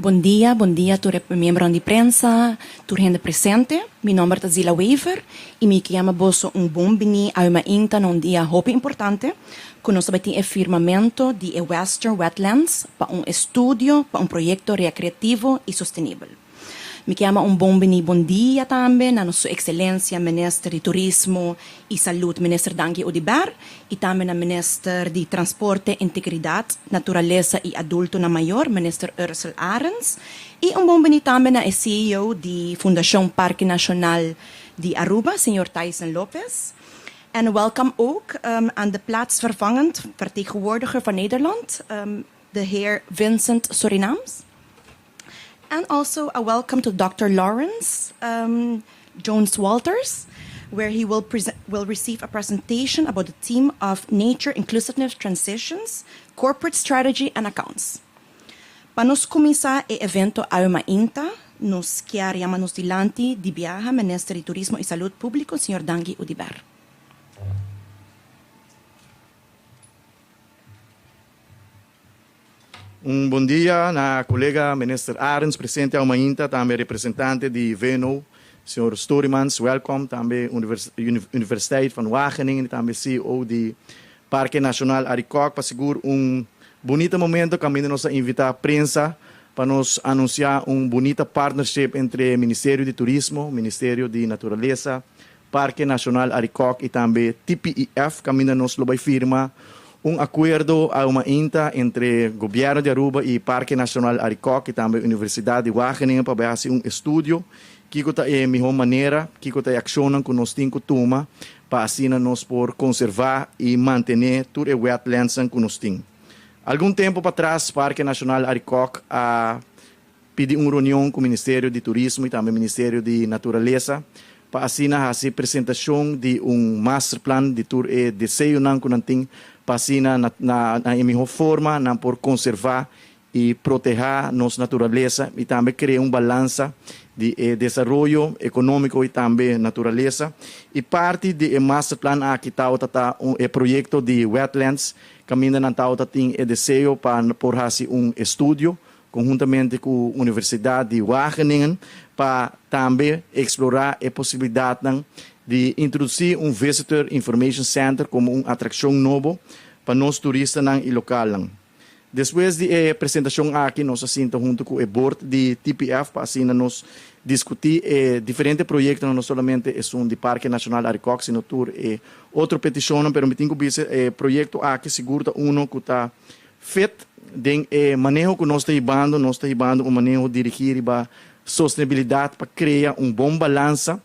Bon dia, bon dia tur e miembronan di prensa, tur hende presente. Mi nomber ta Zila Wever y mi ke yama boso un bon bini awe mainta na un dia hopi importante cu nos ta bay tin e firmamento di e Western Wetlands pa un estudio pa un proyecto reacreativo y sostenibel. Mi ke yama un bon bini bon dia tambe na nos Su Excelencia Minister di Turismo y Salud Minister Dangui Oduber y tambe na Minister di Transporte, Integridad, Naturalesa y Adultonan Mayor Minister Ursell Arends y un bon bini tambe na e ceo di Fundacion Parke Nacional di Aruba Señor Tyson Lopez. En welcome ook aan de plaatsvervangend vertegenwoordiger van Nederland, de heer Vincent Surinaams. And also a welcome to Dr. Lawrence Jones Walters, where he will, will receive a presentation about the theme of nature inclusiveness transitions, corporate strategy and accounts. Pa nos cuminsa e evento awe mainta, nos kier yama nos dilanti di biaha Minister di Turismo y Salud Publico, señor Dangui Oduber. Un bon dia na colega Minister Arends, presente awe mainta, tambe representante di VNO, señor Storimans, welcome, tambe Universiteit van Wageningen, tambe CEO di Parke Nacional Arikok, pa sigur un bunita momento caminda nos a invita prensa pa nos anuncia un bunita partnership entre Ministerio di Turismo, Ministerio di Naturalesa, Parke Nacional Arikok y tambe TPEF, caminda nos lo bay firma un acuerdo awe mainta entre Gobierno di Aruba y Parke Nacional Arikok y tambe Universidad di Wageningen pa bay haci un estudio kico ta e miho manera, kico ta e accionnan cu nos tin cu tuma pa asina nos por conserva y mantene tur e wetlandsnan cu nos tin. Algun tempo patras Parke Nacional Arikok a pidi un reunion cu Ministerio di Turismo y tambe Ministerio di Naturalesa pa asina haci presentacion di un masterplan di tur e deseonan cu nan tin pa asina na na e miho forma nan por conserva y proteha nos naturalesa y tambe crea un balansa di e desaroyo economico y tambe naturalesa. Y parti di e masterplan aki tawata ta un e proyecto di wetlands caminda nan tawata tin e deseo pa por haci un estudio conhuntamente cu Universidad di Wageningen pa tambe explora e posibilidadnan di introduci un Visitor Information Center como un atraccion nobo pa nos turistanan y localnan. Despues di e presentacion aki nos a sinta hunto cu e board di TPF pa asina nos discuti e diferente proyectonan, no solamente esun di Parke Nacional Arikok sino tur e otro peticionnan, pero mi tin cu bisa e proyecto aki sigur ta uno cu ta Fit den e maneho ku nos ta hibando, nos ta hibando un maneho dirigí riba sostenibilidat pa krea un bon balansa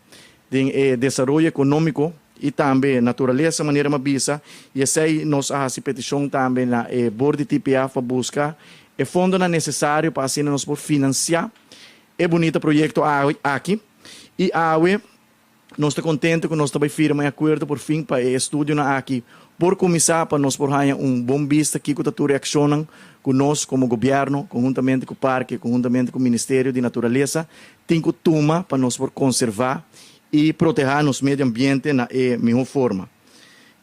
den e desaroyo ekonómiko i tambe naturalesa, manera mi a bisa, i esei nos a hasi petishon tambe na e bord di TPF pa buska e fondonan nesesario pa asina nos por finansiá e bunita proyekto aki. I awe Nos ta contento cu nos ta bay firma e acuerdo por fin pa e estudionan aki por cuminsa pa nos por haya un bon bista kico ta tur e accionnan cu nos como gobierno conhuntamente cu parke, conhuntamente cu Ministerio di Naturalesa tin cu tuma pa nos por conserva y proteha nos medio ambiente na e miho forma.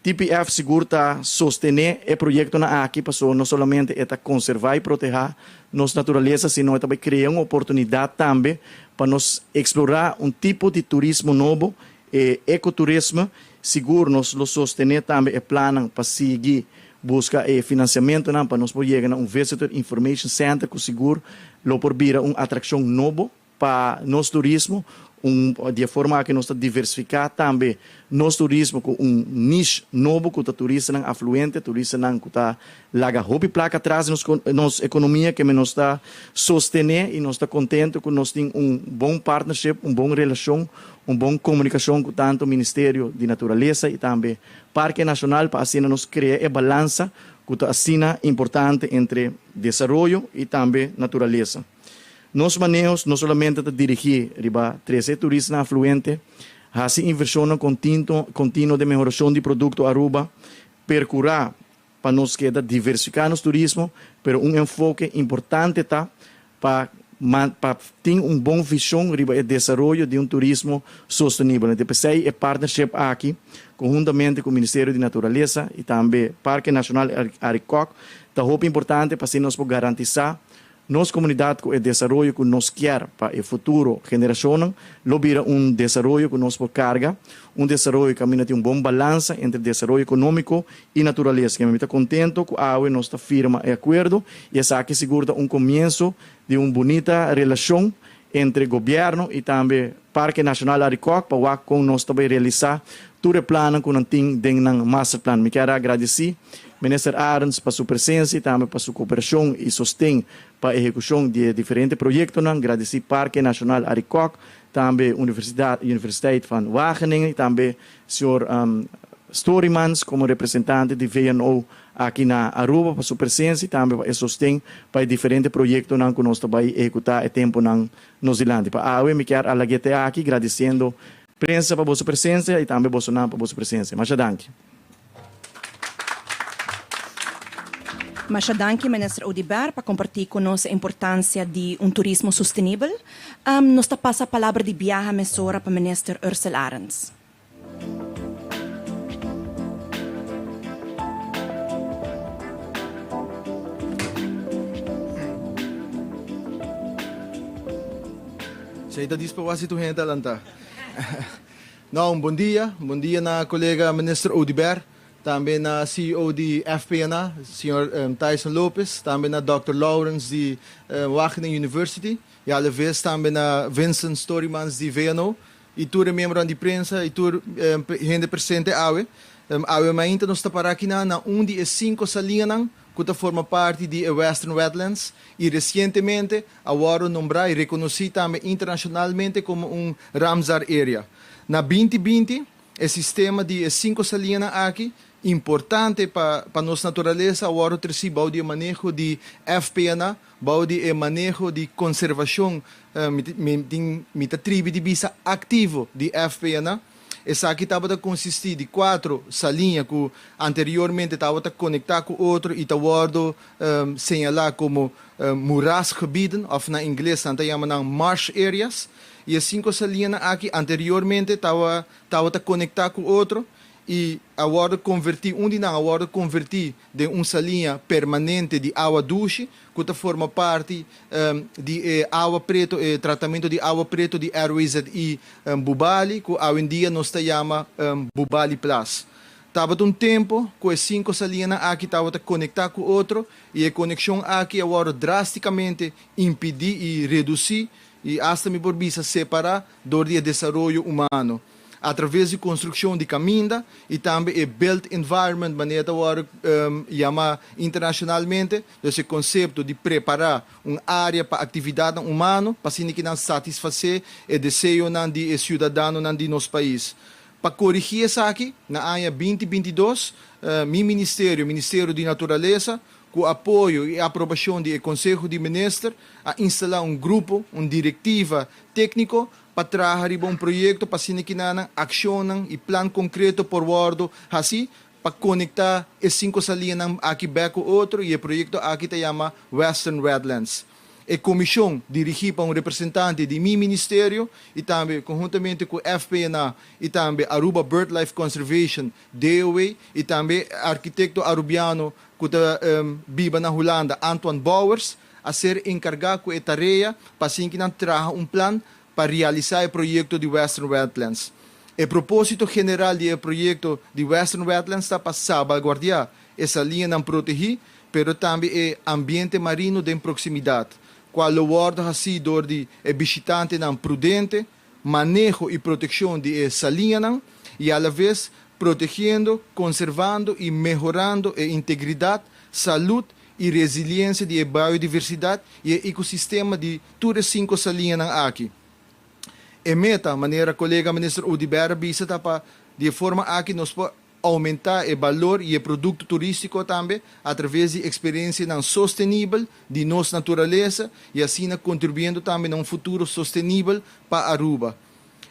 TPF sigur ta sostené e proyektonan aki pasobra no solamente e ta konservá i protehá nos naturalesa sino e ta bai krea un oportunidat tambe pa nos eksplorá un tipo di turismo nobo, e ekoturisme. Sigur nos lo sostené tambe e plannan pa sigui buska e finansiamentonan pa nos por yega na un Visitor Information Center ku sigur lo por bira un atrakshon nobo Pa nos turismo, un di e forma aki nos ta diversifiká tambe nos turismo ku un niche nobo ku ta turistanan afluente, turistanan ku ta laga hopi plaka atras di nos nos ekonomia keme nos ta sostené i nos ta kontento ku nos tin un bon partnership, un bon relashon, un bon komunikashon ku tantu Ministerio di Naturalesa i tambe Parke Nashonal pa asina nos krea e balansa ku ta asina importante entre desaroyo i tambe naturalesa. Nos manehos no solamente ta dirigí riba trese e turistanan afluente, hasi invershonnan kontinuo den mehorashon di produkto Aruba, perkurá pa nos keda diversifiká nos turismo, pero un enfoke importante ta pa pa tin un bon vishon riba e desaroyo di un turismo sostenibel. Anto p'esei e partnership aki, konhuntamente ku Ministerio di Naturalesa i tambe Parke Nashonal Arikok, ta hopi importante pa asina nos por garantisá. Nos komunidat ku e desaroyo ku nos kier pa e futuro generashonnan lo bira un desaroyo ku nos por karga, un desaroyo kaminda tin un bon balansa entre desaroyo ekonómiko i naturalesa. Mi ta kontento ku awe nos ta firma e akuerdo i esaki sigur ta un komienso di un bunita relashon entre gobièrnu i tambe Parke Nashonal Arikok pa wak kon nos ta bai realisá tur e plannan ku nan tin den nan masterplan. Mi kier a agradesí Minister Arends pa su presensia i tambe pa su koperashon i sosten pa ehekushon di e diferente proyektonan. Gradesí Parke Nashonal Arikok, tambe Universidat Universiteit van Wageningen i tambe señor Storimans komo representante di VNO aki na Aruba pa su presensia i tambe pa e sosten pa e diferente proyektonan ku nos ta bai ehekutá e tempunan nos dilanti. Pa awe mi kier a lag'é te aki gradisiendo prensa pa boso presensia i tambe bosonan pa boso presensia. Masha danki. Masha danki Minister Oduber pa kompartí ku nos e importansia di un turismo sostenibel. Nos ta pasa palabra di biaha mesora pa Minister Ursell Arends. Esei ta dispa wasi tur hende ta lanta. No, un bon dia. Un bon dia na kolega Minister Oduber, tambe na CEO di FPNA, señor Tyson Lopez, tambe na Dòkter Lawrence di Wageningen University i alaves tambe na Vincent Storymans di VNO. I tur e miembronan di prensa i tur hende presente awe. Awe mainta nos ta para akinan na un di e sinku saliñanan ku ta forma parti di e Western Wetlands i resientemente a wòrdu nombrá i rekonosí tambe internashonalmente komo un Ramsar Area. Na 2020 e sistema di e sinku saliñanan aki importante pa pa nos naturalesa a wòrdu tresí bou di e maneho di FPNA, Bou di e maneho di konservashon mi tin mi ta tribi di bisa aktivo di FPNA. Esaki tabata konsistí di kuatro saliña ku anteriormente tabata konektá ku otro i ta wòrdu señalá komo moerasgebieden òf na ingles nan ta yama nan marsh areas. I e sinku saliñanan aki anteriormente tabata konektá ku otro i a wòrdu konvertí, un di nan a wòrdu konvertí den un saliña permanente di awa dushi ku ta forma parti di e awa preto, e tratamentu di awa preto di RWZI Bubali, ku awendia nos ta yama Bubali Plas. Tabata un tempu ku e sinku saliñanan aki tabata konektá ku otro i e konekshon aki a wòrdu drástikamente impidí i redusí i asta mi por bisa separá dor di e desaroyo humano. A traves di konstrukshon di kaminda i tambe e built environment manera ta wòrdu yamá internashonalmente, dus e konsepto di prepará un área pa aktividatnan humano pa asina ki nan satisfasé e deseonan di e siudadanonan di nos pais. Pa korigí esaki, na aña 2022, mi ministerio, Ministerio di Naturalesa, ku apoyo i aprobashon di e Konseho di Minister, a instalá un grupo, un direktiva tékniko pa traha riba un proyekto pa asina kinanan akshonnan i plan konkreto por wòrdu hasi pa konektá e sinku salianan aki bèk ku otro i e proyekto aki ta yama Western Wetlands. E komishon dirigí pa un representante di mi ministerio i tambe konhuntamente ku FPNA i tambe Aruba Birdlife Conservation, DOW, i tambe arkitekto arubiano ku ta biba na Hulanda Antoine Bouwers a ser enkargá ku e tarea pa asin ki nan traha un plan pa realisá e proyekto di Western Wetlands. E propósito general di e proyekto di Western Wetlands ta pa sabalguardiá e saliñanan protegí, pero tambe e ambiente marino den proksimidat, kual lo wòrdu hasí dor di e bishitantenan prudente, maneho i protekshon di e saliñanan i alaves protegiendo, konservando i mehorando e integridat, salud i resiliensia di e biodiversidat i e ekosistema di tur e sinku saliñanan aki. E meta, manera kolega Minister Oduber a bisa, ta pa di e forma aki nos por oumentá e balor i e produkto turístiko tambe atraves di eksperensianan sostenibel di nos naturalesa i asina kontribuiendo tambe na un futuro sostenibel pa Aruba.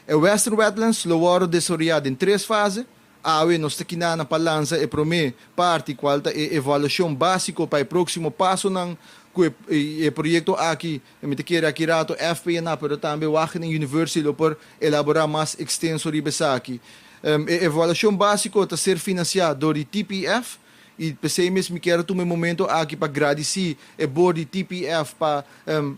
E Western Wetlands lo wòrdu desaroyá den tres fase. Awe nos ta kinana pa lansa e promé parti kual ta e evaluashon básiko pa e próksimo pasonan ku e e proyekto aki, mi ta kere aki rato FPNA pero tambe Wageningen University lo por elaborá mas ekstenso riba esaki. E evaluashon básiko ta ser finansiá dor di TPF. Y p'esey mes mi kier a tuma e momento aki pa gradici e board di TPF pa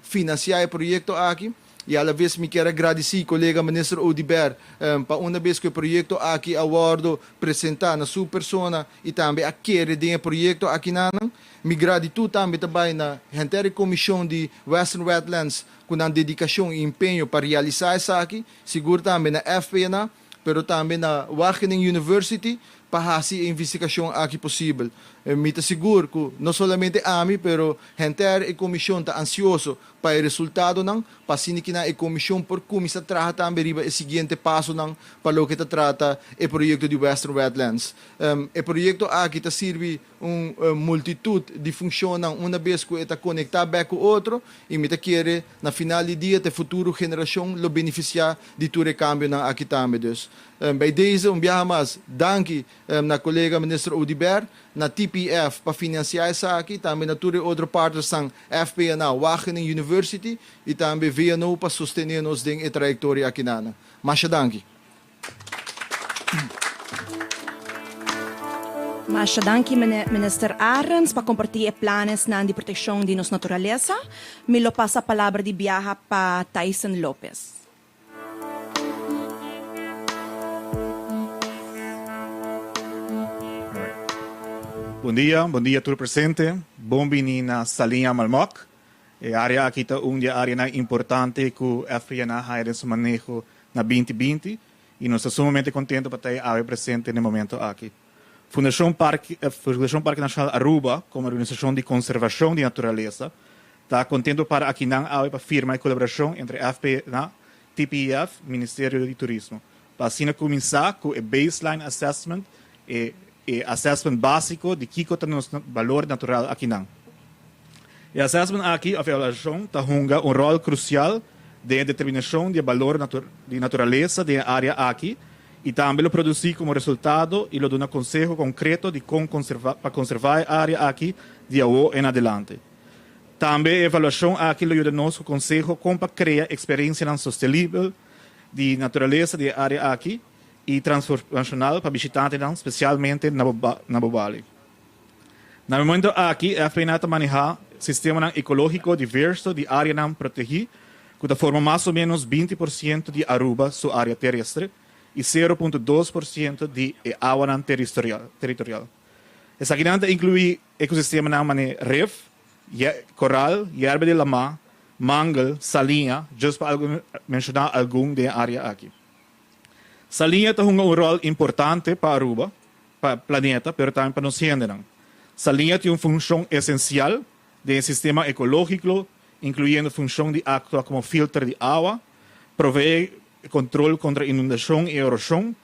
financia e proyecto aki. Y alaves mi kier a gradici colega Minister Oduber pa una bes cu e proyecto aki a wordo presenta na su persona y tambe a kere den e proyecto akinanan. Mi gratitud tambe ta bay na henter e comision di Western Wetlands cu nan dedicacion y empeño pa realisa esaki, sigur tambe na FPNA, pero tambe na Wageningen University pa haci e investigacion aki posibel. Mi ta sigur cu no solamente ami, pero henter e comision ta ansioso pa e resultadonan, pa asina kinan e comision por cuminsa traha tambe riba e siguiente pasonan pa loke ta trata e proyecto di Western Wetlands. E proyecto aki ta sirbi un multitud di funcionnan una bes cu e ta conecta bek cu otro y mi ta kere na final di dia ta e futuro generacion lo beneficia di tur e cambionan aki tambe. Dus bij deze un biaha mas danki na colega Minister Oduber, na TPF pa financia esaki, tambe na tur e otro partnersnan FPNA, Wageningen University y tambe VNO pa sostene nos den e trayectoria akinana. Masha danki. Masha danki Minister Arends pa comparti e planesnan di proteccion di nos naturalesa. Mi lo pasa palabra di biaha pa Tyson Lopez. Bon dia, bon dia tur presente. Bon bini na Saliña Malmok. E area aki ta un di e areanan importante ku FPNA haya den su maneho na binti binti i nos ta sumamente kontento pa ta e awe presente na e momento aki. Fundashon Parke Fundashon Parke Nashonal Aruba komo organisashon di konservashon di naturalesa ta kontento para akinan awe pa firma e kolaborashon entre FPNA, TPEF, Ministerio di Turismo pa asina kuminsá ku e baseline assessment, e e assessment básiko di kiko ta nos balor natural akinan. E assessment aki òf evaluashon ta hunga un ròl krusial den e determinashon di e balor di naturalesa den e área aki i tambe lo produsí komo resultado i lo duna konseho konkreto di kon pa konservá e área aki di awo en adelante. Tambe e evaluashon aki lo yuda nos ku konseho kon pa krea eksperensianan sostenibel di naturalesa di e área aki i transformashonal pa bishitantenan, spesialmente na Bobali. Na e momento aki FPNA ta manehá sistemanan ekológiko diverso di áreanan protegí ku ta forma mas o ménos 20 por siento di Aruba su área terestre i 0.2% di e awanan teritorial. Esakinan ta inkluí ekosistemanan manera ref, koral, yerba di lamá, mangel, saliña, just pa menshoná algun den e área aki. Saliña ta hunga un ròl importante pa Aruba, pa planeta, pero tambe pa nos hendenan. Saliña tin un funshon esensial den e sistema ekológiko, inkluyendo funshon di aktua komo filter di awa, proveé kontrol kontra inundashon i eroshon,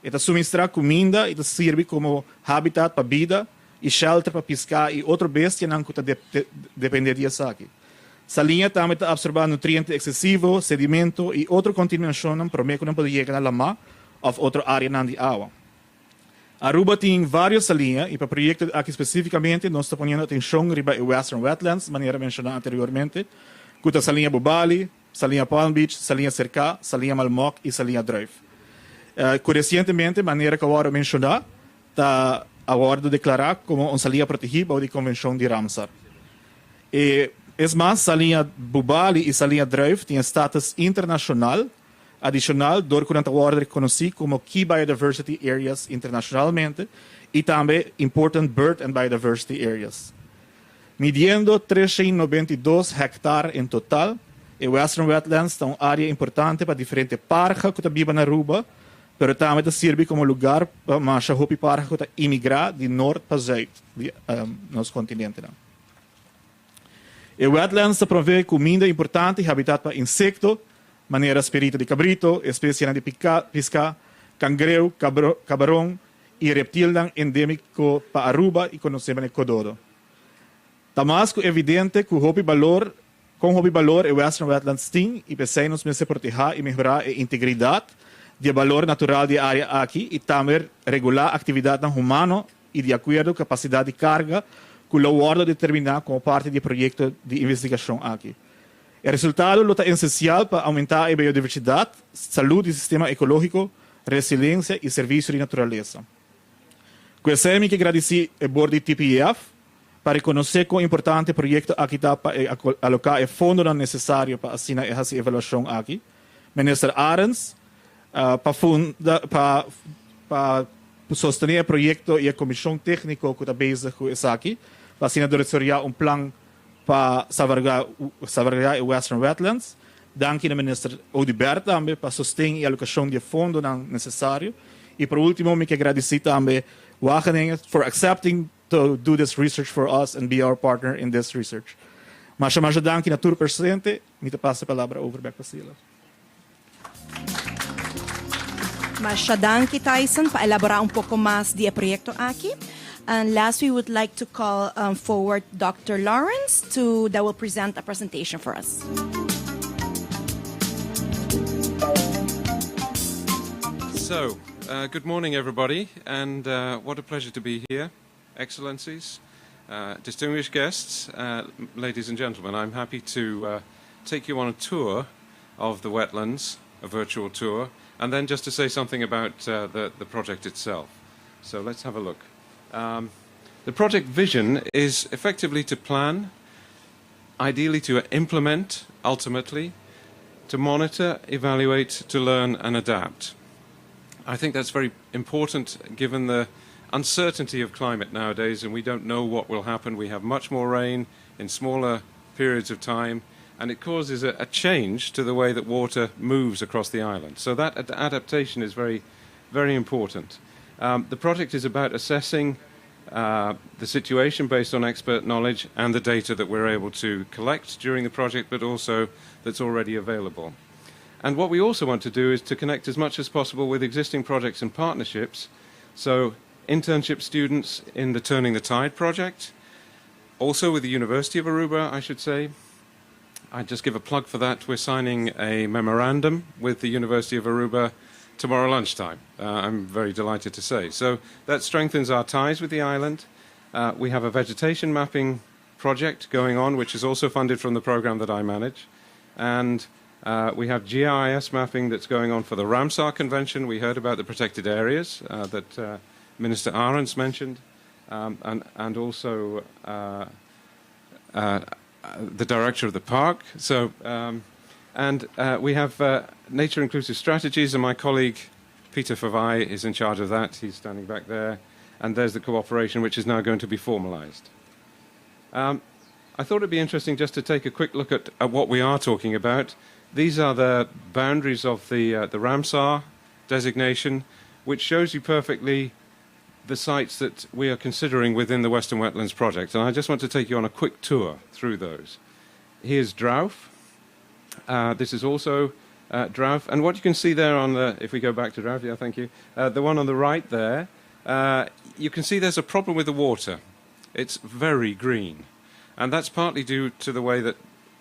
e ta suministrá kuminda i ta sirbi komo habitat pa bida i shelter pa piská i otro bestianan ku ta dependé di esaki. Saliña tambe ta absorbá nutriente eksesivo, sedimento i otro kontaminashonnan promé ku nan por yega na lamá òf otro áreanan di awa. Aruba tin vários saliña i pa proyekto aki spesífikamente nos ta poniendo atenshon riba e Western Wetlands, manera menshoná anteriormente, ku ta Saliña Bobali, Saliña Palm Beach, Saliña Serká, Saliña Malmok i Saliña Druif. Ku resientemente, manera ku a wòrdu menshoná, ta a wòrdu deklará komo un saliña protegí bou di Konvenshon di Ramsar. E es mas, Saliña Bubali i Saliña Druif tin e status internashonal adishonal dor ku nan ta wòrdu rekonosí komo Key Biodiversity Areas internashonalmente i tambe Important Bird and Biodiversity Areas. Midiendo 392 hèktar en total, e Western Wetlands ta un área importante pa diferente parha ku ta biba na Aruba, pero tambe ta sirbi komo lugar pa masha hopi parha ku ta imigrá di nort pa zùit di nos kontinentenan. E wetlands ta provee kuminda importante i habitat pa insekto, manera sperito di kabrito, espesienan di piská, kangreu, kabaron i reptilnan endémiko pa Aruba i konosé manera kododo. Ta mas ku evidente ku hopi balor kon hopi balor e Western Wetlands tin i p'esei nos mester protehá i mehorá e integridat di e balor natural di e área aki i tambe regulá aktividatnan humano i di akuerdo ku kapasidat di karga ku lo wòrdu determiná komo parti di e proyekto di investigashon aki. E resultado lo ta esensial pa oumentá e biodiversidat, salud di sistema ekológiko, resilensia i servisio di naturalesa. Ku esei mi ke gradisí e bord di TPEF pa rekonosé kon importante e proyekto aki ta pa e aloká e fondonan nesesario pa asina e hasi evaluashon aki. Minister Arends pa funda pa pa sostené e proyekto i e komishon tékniko ku ta bezig ku esaki pa asina desaroyá un plan pa salvaguardá e Western Wetlands. Danki na Minister Oduber tambe pa sosten i alokashon di e fondonan nesesario. I por ultimo mi ke gradisí tambe Wageningen for accepting to do this research for us and be our partner in this research. Masha masha danki na tur presente. Mi ta pasa e palabra over bek pa Sila. Masha danki Tyson pa elabora un poco mas di e proyecto aki. And last we would like to call forward Dòkter Lawrence to that will present a presentation for us. So, good morning everybody and what a pleasure to be here, Excellencies, distinguished guests, ladies and gentlemen. I'm happy to take you on a tour of the wetlands, a virtual tour, and then just to say something about the, the project itself. So let's have a look. The project vision is effectively to plan, ideally to implement, ultimately, to monitor, evaluate, to learn and adapt. I think that's very important given the uncertainty of climate nowadays, and we don't know what will happen. We have much more rain in smaller periods of time, and it causes a, a change to the way that water moves across the island. So that ad adaptation is very, very important. The project is about assessing the situation based on expert knowledge and the data that we're able to collect during the project, but also that's already available. And what we also want to do is to connect as much as possible with existing projects and partnerships. So internship students in the Turning the Tide project, also with the University of Aruba, I should say. I'd just give a plug for that. We're signing a memorandum with the University of Aruba tomorrow lunchtime, I'm very delighted to say. So that strengthens our ties with the island. We have a vegetation mapping project going on, which is also funded from the program that I manage. And we have GIS mapping that's going on for the Ramsar Convention. We heard about the protected areas that Minister Arends mentioned, and, and also the director of the park. So, and we have nature inclusive strategies, and my colleague Peter Favai is in charge of that. He's standing back there. And there's the cooperation, which is now going to be formalized. I thought it'd be interesting just to take a quick look at, at what we are talking about. These are the boundaries of the, the Ramsar designation, which shows you perfectly the sites that we are considering within the Western Wetlands project. And I just want to take you on a quick tour through those. Here's Drouth. This is also Drouth. And what you can see there on the, if we go back to Drouth, yeah, thank you. The one on the right there, you can see there's a problem with the water. It's very green. And that's partly due to the way that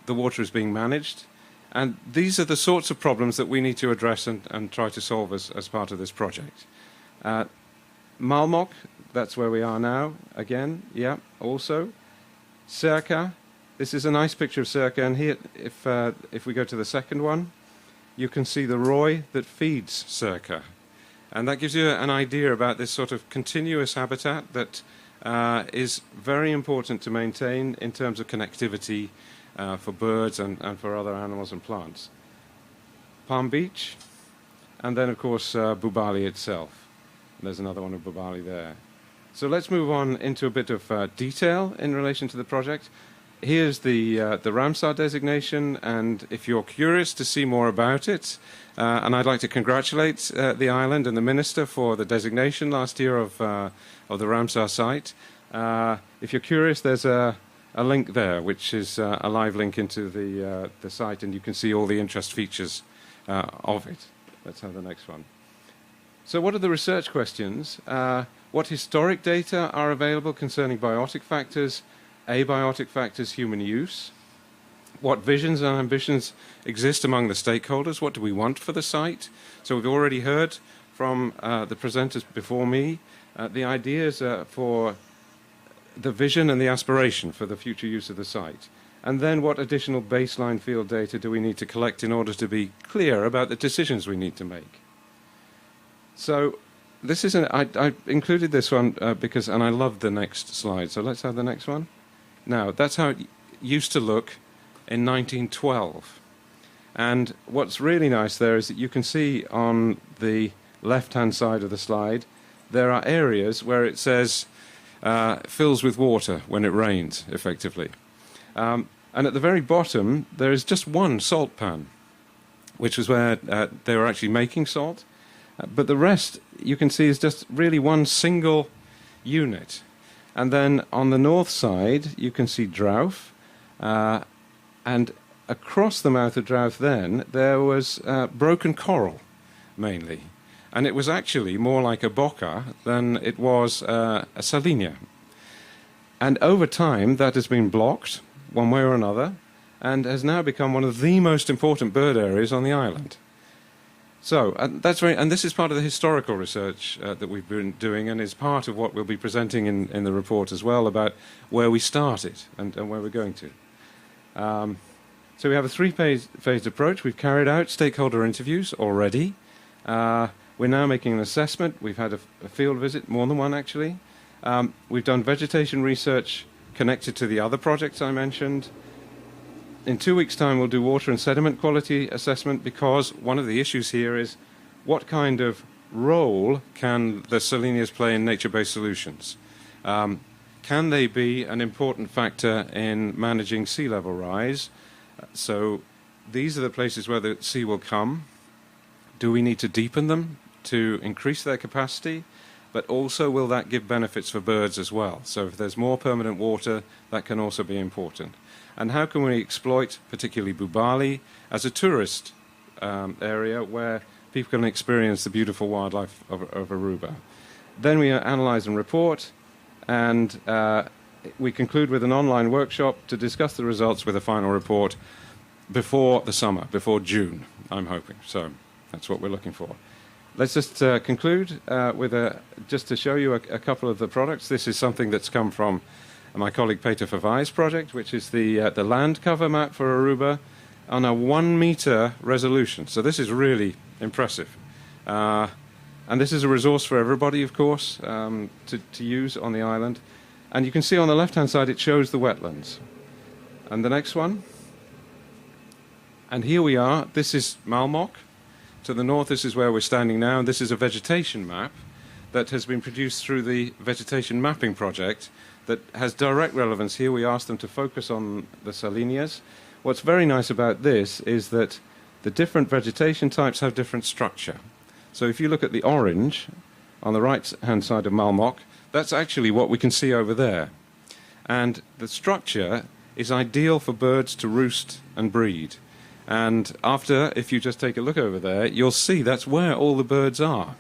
the water is being managed. And these are the sorts of problems that we need to address and, and try to solve as, as part of this project. Malmok, that's where we are now, again, yeah, also. Circa, this is a nice picture of Circa, and here, if, if we go to the second one, you can see the roy that feeds Circa. And that gives you an idea about this sort of continuous habitat that is very important to maintain in terms of connectivity for birds and, and for other animals and plants. Palm Beach, and then, of course, Bubali itself. And there's another one of Bubali there. So let's move on into a bit of detail in relation to the project. Here's the, the Ramsar designation, and if you're curious to see more about it, and I'd like to congratulate the island and the minister for the designation last year of, of the Ramsar site. If you're curious, there's a, a link there, which is a live link into the, the site, and you can see all the interest features of it. Let's have the next one. So what are the research questions? What historic data are available concerning biotic factors, abiotic factors, human use? What visions and ambitions exist among the stakeholders? What do we want for the site? So we've already heard from the presenters before me the ideas for the vision and the aspiration for the future use of the site. And then what additional baseline field data do we need to collect in order to be clear about the decisions we need to make? So This is an, I, I included this one because, and I love the next slide. So let's have the next one. Now, that's how it used to look in 1912. And what's really nice there is that you can see on the left hand side of the slide, there are areas where it says fills with water when it rains, effectively. And at the very bottom, there is just one salt pan, which was where they were actually making salt. But the rest, you can see, is just really one single unit. And then on the north side, you can see Drouth. And across the mouth of Drouth, then, there was broken coral, mainly. And it was actually more like a boca than it was a saliña. And over time, that has been blocked one way or another and has now become one of the most important bird areas on the island. So that's very, and this is part of the historical research that we've been doing and is part of what we'll be presenting in the report as well about where we started and where we're going to. So we have a three-phased approach. We've carried out stakeholder interviews already. We're now making an assessment. We've had a field visit, more than one actually. We've done vegetation research connected to the other projects I mentioned. In 2 weeks' time, we'll do water and sediment quality assessment because one of the issues here is what kind of role can the saliñas play in nature based solutions? Can they be an important factor in managing sea level rise? So these are the places where the sea will come. Do we need to deepen them to increase their capacity? But also, will that give benefits for birds as well? So, if there's more permanent water, that can also be important. And how can we exploit, particularly Bubali, as a tourist area where people can experience the beautiful wildlife of Aruba? Then we analyze and report, and we conclude with an online workshop to discuss the results with a final report before the summer, before June, I'm hoping. So that's what we're looking for. Let's just conclude just to show you a couple of the products. This is something that's come from my colleague Peter Verweij's project, which is the land cover map for Aruba on a 1 meter resolution. So this is really impressive. And this is a resource for everybody, of course, to use on the island. And you can see on the left hand side it shows the wetlands. And the next one. And here we are. This is Malmok. To the north, this is where we're standing now, and this is a vegetation map that has been produced through the vegetation mapping project that has direct relevance here. We asked them to focus on the saliñas. What's very nice about this is that the different vegetation types have different structure. So if you look at the orange on the right hand side of Malmok, that's actually what we can see over there. And the structure is ideal for birds to roost and breed. And after, if you just take a look over there, you'll see that's where all the birds are.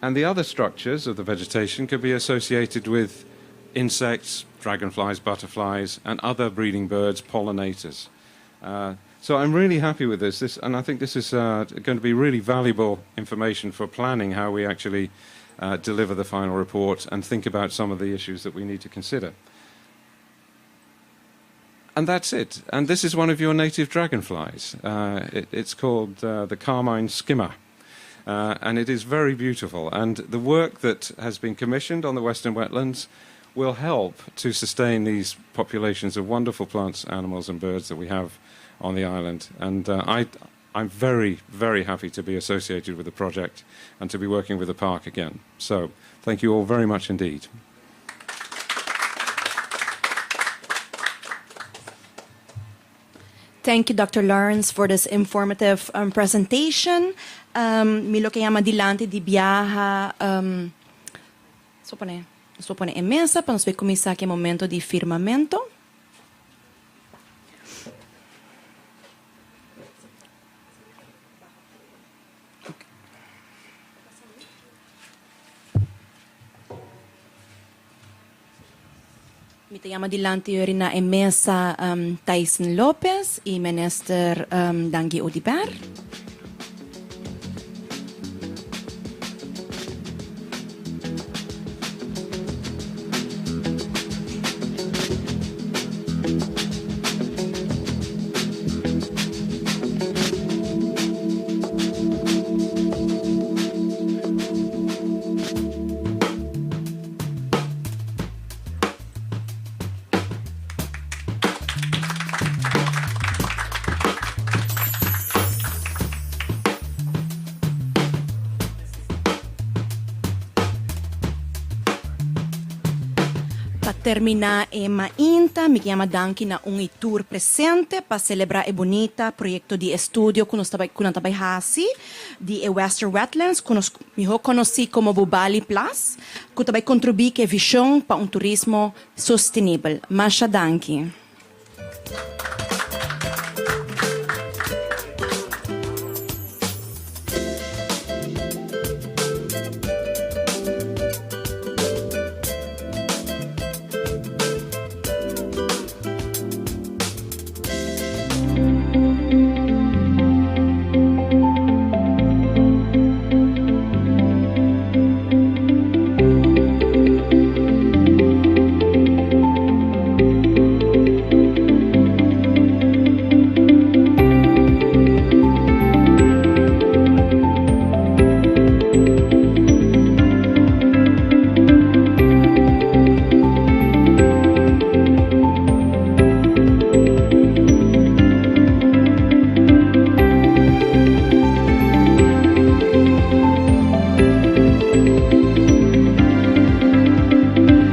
And the other structures of the vegetation could be associated with insects, dragonflies, butterflies, and other breeding birds, pollinators. So I'm really happy with this and I think this is going to be really valuable information for planning how we actually deliver the final report and think about some of the issues that we need to consider. And that's it. And this is one of your native dragonflies. It's called the carmine skimmer. And it is very beautiful. And the work that has been commissioned on the Western Wetlands will help to sustain these populations of wonderful plants, animals, and birds that we have on the island. And I'm very, very happy to be associated with the project and to be working with the park again. So thank you all very much indeed. Thank you, Dr. Lawrence, for this informative presentation. Mi lo ke yama dilanti di biaha, supone e mesa pa nos kuminsá ku e momento di firmamentu. Ok. Mi ta yama dilanti na e mesa Tyson Lopez i Minister Dangui Oduber. Pa termina e mainta, mi ke yama danki na un y tur presente pa celebra e bunita proyecto di estudio cu nos ta cu nan ta bay haci di e Western Wetlands, cu nos miho conoci como Bubali Plas, cu ta bay contribui cu e vision pa un turismo sostenibel. Masha danki.